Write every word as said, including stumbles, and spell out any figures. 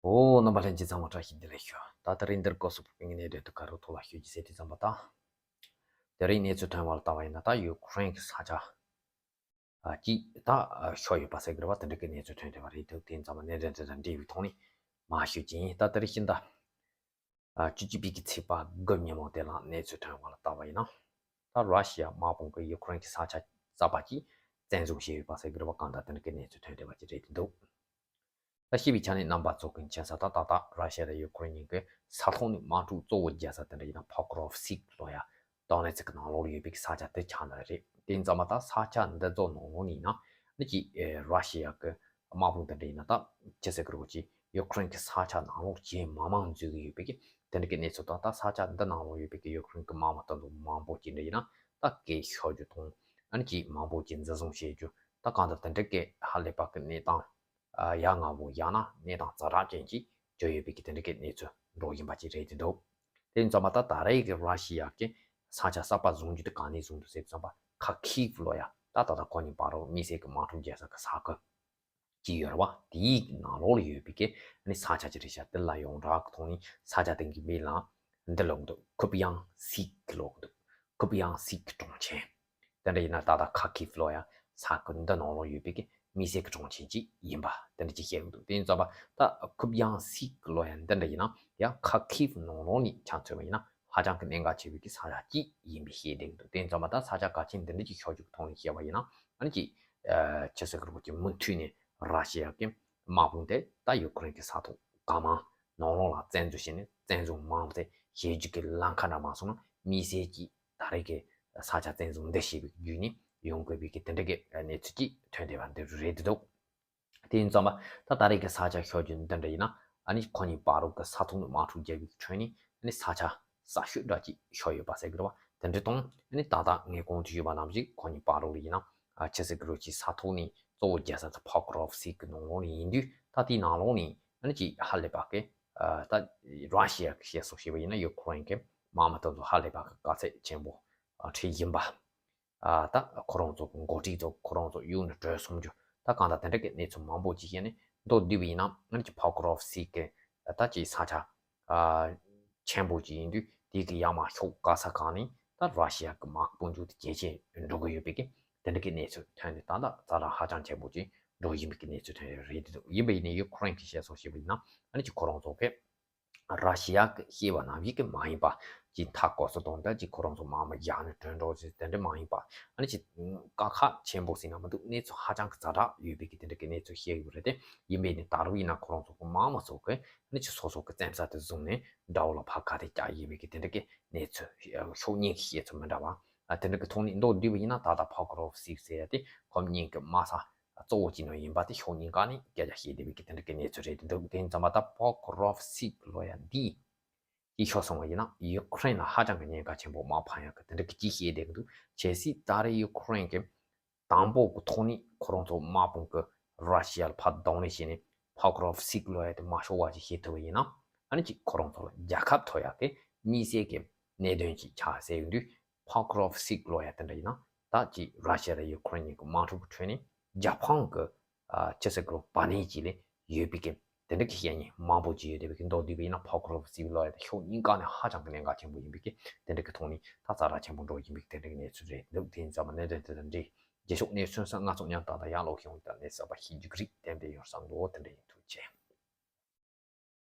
ཨོ། རྣམ་པ་ལྷན་རྒྱས་ཚང་མ་བཀྲ་ཤིས་བདེ་ལེགས་ཞུ། ད་དེ་རིང་འདིར་སྐོར་སུ་ཕུག་པའི་གནད་དོན་དུ་ག་རུ་ཐོག་ལ་ཞུ་རྒྱུ་ཟེར་དུས་ཙམ་པ་དང་། དེ་རིང་གནས་ཚུལ་ཐོན་པ་ལ་ལྟ་བ་ཡིན་ན། ད་ཡུ་ཁུ་རེན་གྱི་ས་ཆ་ཨ་གཅིག་ད་ཤོར་ཡོད་པ་ཟེར་གི་རེད་བ། དེ་འདྲ་གི་གནས་ཚུལ་ཐོན་བསྡད་པ་རེད་འདུག་དེ་ཙམ་པ་གནད་དོན་དེ་དང་འབྲེལ་བའི་ཐོག་ནས་མར་ཞུ་རྒྱུ་ཡིན། ད་དེ་རིང་ཕྱི་ཟླ་ཨ་བཅུ་གཅིག་པའི་གི་ཚེས་པ་དགུ་ཉིན་མོ་དེ་ལ་གནས་ཚུལ་ཐོན་པ་ལ་ལྟ་བ་ཡིན་ན། ད་ར་ཤི་ཡ་དམག་དཔུང་གིས་ཡུ་ཁུ་རེན་གྱི་ས་ཆ་གསར་པ་ཅིག་བཙན་བཟུང་བྱས་ཡོད་པ་ཟེར་གི་རེད་བ། གང་ལྟར་དེ་འདྲ་གི་གནས་ཚུལ་ཐོན་བསྡད་པ་ཅིག་རེད་འདུག་ད་ཤེས་པའི་ཆ་ནས་རྣམ་པ་ཚོ་གི་མཁྱེན་གསལ་ལྟར། ད་ལྟ་ར་ཤི་ཡ་དང་ཡུ་ཁུ་རེན་གཉིས་ཀྱི་ས་ཐོག་ནས་དམག་འཁྲུག་གཙོ་བོ་རྒྱག་ས་དེ་འདྲ་ཡིན་ན་ཕོ་ཀོ་རོབ་སི་ཀི་ལོ་ཡ་དོ་ནེ་ཚི་ཀི་ནང་ལོགས་ལ་ཡོད་པའི་ས་ཆ་དེ་ཆགས་ནི་རེད། དེ་ཙམ་པ་ད་ས་ཆ་འདི་ཚོ་ནང་ལོགས་ནས་ཡིན་ན་ནི་ཅིག་ཨེ་ར་ཤི་ཡ་གི་དམག་དཔུང་དེ་འདྲ་ཡིན་ན། ད་ཅི་ཟེར་གི་རེད་གོ། ཅིག་ཡུ་ཁུ་རེན་གྱི་ས་ཆ་ནང་ལོགས་ཇེ་མང་མང་འཛུལ་གི་ཡོད་པའི་གི་དེ་འདྲ་གི་གནས་ཚུལ་དང་། ད་ས་ཆ་འདི་ནང་ལོགས་ཡོད་པའི་གི་ཡུ་ཁུ་རེན་གྱི་དམག་མི་དེ་ཚོ་མང་པོ་ཅིག་འདྲ་ཡིན་ན་ད་སྐད་ཤོར་རྒྱུ་དང་། ཨ་ནི་ཅིག་མང་པོ་ཅིག་འཛིན་བཟུང་བྱེད་རྒྱུ། ད་གང་ལྟར་དེ་འདྲ་གི་ཧ་ལས་པ་གི་གནས་སྟངས་ཨ་ཡ་ང་བོ་ཡང་ན་གནས་སྟངས་ཛ་དྲག་ཅན་ཅིག་བྱུང་ཡོད་པའི་གི་དེ་འདྲ་གི་གནས་ཚུལ་འགྲོ་བཞིན་པ་ཅིག་རེད་འདུག་དེ་ཙམ་པ་ད་ད་རེས་ཀྱི་ར་ཤི་ཡ་གི་ས་ཆ་གསར་པ་བཟུང་རྒྱུ་དེ་ག་ནས་བཟུང་འདུག་ཟེར་ཙམ་པ། ཁ་ཁིབ་ལོ་ཡ། ད་ད་ལྟ་ཁོ་གཉིས་བར་དུ་དམིགས་བསལ་གྱི་དམག་འཁྲུག་རྒྱག་ས་གི་ས་ཁུལ་ཅིག་ཡོད་རེད་བ། དེའི་ནང་ལོགས་ལ་ཡོད་པའི་གི་ཨ་ནི་ས་ཆ་ཅིག་རེད་ཤག་དེ་ལ་ཡོངས་གྲགས་ཀྱི་ཐོག་ནས་ས་ཆ་དེ་གི་མིང་ལ་འདི་ལབ་འདུག་ཁུབ་ཡང་སི་ཀི་ལབ་འདུག་ཁུབ་ཡང་སི་ཀི་གྲོང་ཁྱེར། དེ་འདྲ་ཡིན་ན་ད་ལྟ་ཁ་ཁིབ་ལོ་ཡ་ས་ཁུལ་འདི་ནང་ལོགས་ཡོད་པའི་གི་དམིགས་བསལ་གྱི་གྲོང་ཁྱེར་ཅིག་ཡིན་པ་དེ་འདྲ་ཅིག་བཤད་གི་འདུག་དེ་ཡིན་ཙམ་པ་ད་ཁུབ་ཡང་སི་ཀི་ལོ་ཡ་འདི་འདྲ་ཡིན་ན་ཡང་ཁ་ཁིབ་ནང་ལོགས་ནས་ཆ་མཚོན་པ་ཡིན་ན་ཧ་ཅང་གི་གནད་འགག་ཆེ་བའི་གི་ས་ཆ་ཅིག་ཡིན་པའི་བཤད་བསྡད་གི་འདུག་དེ་ཡིན་ཙམ་པ་ད་ས་ཆ་གལ་ཆེན་འདི་འདྲ་ཅིག་ཤོར་རྒྱུ་གི་ཐོག་ནས་བཤད་པ་ཡིན་ན། ཨ་ནི་ཅིག་ཨ་ཅི་ཟེར་གི་རེད་གོ། ཅིག་མུ་མཐུད་ནས་ར་ཤི་ཡ་གི་དམག་དཔུང་དེ་ད་ཡུ་ཁུ་རེན་གྱི་ས་ཐོག་གང་མང་ནང་ལོགས་ལ་བཙན་འཛུལ་བྱས་ནས་བཙན་བཟུང་མང་པོ་དེ་བྱེད་རྒྱུ་གི་ལམ་ཁ་འདྲ་མ་སོང་ན་དམིགས་བསལ་གྱིས་ད་རེས་ཀྱི་ས་ཆ་བཙན་བཟུང་འདི་བྱས་པའི་བརྒྱུད་ནས་ཡོང་དགོས་པའི་གི་དེ་འདྲ་གི་གནས་ཚུལ་ཅིག་ཐོན་བསྡད་པ་འདི་རེད་འདུག་དེ་ཡིན་ཙམ་པ་ད་ད་རེས་ཀྱི་ས་ཆ་ཤོར་རྒྱུ་འདི་འདྲ་ཡིན་ན། ཨ་ནི་ཁོ་གཉིས་བར་དུ་གི་ས་ཐོག་ནས་དམག་འཁྲུག་བརྒྱབ་པའི་ཁྲོད་ནས་ཨ་ནི་ས་ཆ་གསར་ཤོས་འདྲ་ཅིག་ཤོར་ཡོད་པ་ཟེར་གི་རེད་བ། དེ་འདྲ་དང་ཨ་ནི་ད་ལྟ་ངས་གོང་དུ་ཞུས་པ་ནང་བཞིན་ཁོ་གཉིས་བར་དུ་ལ་ཡིན་ན་ཨ་ཅི་ཟེར་གི་རེད། ཅིག་ས་ཐོག་ནས་གཙོ་བོ་རྒྱག་ས་དེ་ཕོ་ཀོ་རོབ་སི་ཀི་ནང་ལོགས་ནས་ཡིན་དུས། ད་དེའི་ནང་ལོགས་ནས་ཨ་ནི་ཅིག་ཧ་ལས་པ་གི་ཨ་ད་ར་ཤི་ཡ་གི་བཤད་སྲོལ་བྱས་པ་ཡིན་ན་ཡུ་ཁུ་རེན་གི་དམག་མི་དེ་ཚོ་ཧ་ལས་པ་གི་དཀའ་ཚེགས་ཆེན་པོ་ཨ་འཕྲད་བཞིན་པ། ཨ་ད་ཁོ་རང་ཚོ་གི་འགོ་ཁྲིད་ཚོ་ཁོ་རང་ཚོ་གཡུག་ནས་བྲོས་སོང་རྒྱུ། ད་གང་ལྟར་དེ་འདྲ་གི་གནས་ཚུལ་མང་པོ་ཅིག་བཤད་ནས་མདོར་བསྡུས་པ་ཡིན་ན། ཨ་ནི་ཅིག་ཕོ་ཀོ་རོབ་སི་ཀི་ད་ཅིག་ས་ཆ་ཨ་ཆེན་པོ་ཅིག་ཡིན་དུས། དེ་གི་ཡར་མར་ཕྱོགས་ག་ས་གང་ནས་ད་ར་ཤི་ཡ་གི་དམག་དཔུང་འཇུག་དེ་ཇེ་ཆེ་འགྲོ་གི་ཡོད་པའི་གི་དེ་འདྲ་གི་གནས་ཚུལ་ཐོན་ནས། ད་ལྟ་ཛ་དྲག་ཧ་ཅང་ཆེན་པོ་ཅིག་འགྲོ་བཞིན་པའི་གི་གནས་ཚུལ་ཐོན་ཡོད་རེད་འདུག་ཡིན་པ་ཡིན་ནའི་ཡུ་ཁུ་རེན་གི་བཤད་སྲོལ་བྱས་པ་ཡིན་ན། ཨ་ནི་ཅིག་ཁོ་རང་ཚོ་གི་ར་ཤི་ཡ་གི་བཤད་པ་ནང་བཞིན་གི་མ་ཡིན་པ་ཅིག་མཐའ་སྐོར་སུ་གཏོང་། ད་ཅིག་ཁོ་རང་ཚོ་དམག་མི་བཞག་ནས་བྲོས་འགྲོ་ཟེར་དེ་འདྲ་མ་ཡིན་པ། ཨ་ནི་ཅིག་དཀའ་ཁག་ཆེན་པོ་ཟེར་ན་མི་འདུག་གནས་ཚུལ་ཧ་ཅང་གི་ཛ་དྲག་ཡོད་པའི་གི་དེ་འདྲ་གི་གནས་ཚུལ་བཤད་ཡོད་རེད་དེ། ཡིན་པས་ནི་ད་རུང་ཡིན་ན་ཁོ་རང་ཚོ་གི་དམག་མི་ཚོ་གི་ཨ་ནི་ཅིག་སོ་སོ་གི་བཙན་ས་དེ་བཟུང་ནས་དགྲ་བོ་ལ་ཕར་ཁ་གཏད་བཅག་ཡོད་པའི་གི་དེ་འདྲ་གི་གནས་ཚུལ། ཕྱོགས་གཉིས་ཀྱི་བཤད་ཚུལ་མི་འདྲ་བ། ཨ་དེ་འདྲ་གི་ཐོག་ནས་མདོར་བསྡུས་པ་ཡིན་ན། ད་ལྟ་ཕོ་ཀོ་རོབ་སི་ཀི་ཟེར་ཡ་དེ་ཁོ་གཉིས་ཀྱི་དམག་ས་གཙོ་བོ་གཅིག་ནང་ཡིན་པ་དེ་ཕྱོགས་གཉིས་ཀ་ནས་སྐད་ཆ་བཤད་བསྡད་པའི་གི་དེ་འདྲ་གི་གནས་ཚུལ་རེད་འདུག་དེ་ཡིན་ཙམ་པ་ད་ཕོ་ཀོ་རོབ་སི་ཀི་ལབ་ཡ་འདི་ཅིག་ཤོར་སོང་བ་ཡིན་ན་ཡུ་ཁུ་རེན་ལ་ཧ་ཅང་གི་ཉེན་ཁ་ཆེན་པོ་མར་འཕངས་ཡག་གི་དེ་འདྲ་གི་ཅིག་བཤད་བསྡད་གི་འདུག་གལ་སྲིད་ད་རེས་ཡུ་ཁུ་རེན་གི་དང་པོ་གི་ཐོག་ནས་ཁོ་རང་ཚོ་དམག་དཔུང་གི་ར་ཤི་ཡ་ལ་ཕར་གདོང་ལེན་བྱས་ནས་ཕོ་ཀོ་རོབ་སི་ཀི་ལབ་ཡ་དེ་མ་ཤོར་བ་ཅིག་བྱེད་ཐུབ་པ་ཡིན་ན། ཨ་ནི་ཅིག་ཁོ་རང་ཚོ་ལ་རྒྱལ་ཁ་ཐོབ་ཡག་གི་དམིགས་བསལ་གྱི་གནད་དོན་ཅིག་ཆགས་ཟེར་ཡོང་དུས། ཕོ་ཀོ་རོབ་སི་ཀི་ལབ་ཡ་དེ་འདྲ་ཡིན་ན་ད་ཅིག་ར་ཤི་ཡ་དང་ཡུ་ཁུ་རེན་གཉིས་ཀྱི་དམག་འཁྲུག་གི་ཁྲོད་ནས་རྒྱལ་ཕམ་གྱི་ཨ་ཅི་ཟེར་གི་རེད། བར་ནས་ཅིག་ལ་ཡོད་པའི་གི་དེ་འདྲ་གི་བཤད་མཁན་མང་པོ་ཅིག་ཡོད་བསྡད་པའི་གི། མདོར་བསྡུས་པ་ཡིན་ན་ཕོ་ཀོ་རོབ་སི་ཀི་ལབ་ཡ་དེ་ཕྱོགས་གཉིས་ཀ་ནས་ཧ་ཅང་གི་གནད་འགག་ཆེན་པོ་ཡིན་པའི་གི་དེ་འདྲ་གི་ཐོག་ནས་ད་ཛ་དྲག་ཆེན་པོ་འགྲོ་བཞིན་པའི་གི་དེ་འདྲ་གི་གནས་ཚུལ་རེད་འདུག་དེ་ཡིན་ཙམ་པ་གནད་དོན་དེ་དང་འབྲེལ་རྗེས་ཕྱོགས་གནས་ཚུལ་སོགས་ང་ཚོ་མཉམ་དུ་ད་ཡར་ཀློག་ཡོང་དུས་གནས་ཚུལ་ཞིབ་འཇུག་རིགས་ཏན་ཏན་ཡོང་བསམ་འདུག་དེ་འདྲ་ཡིན། ཐུགས་རྗེ་ཆེ།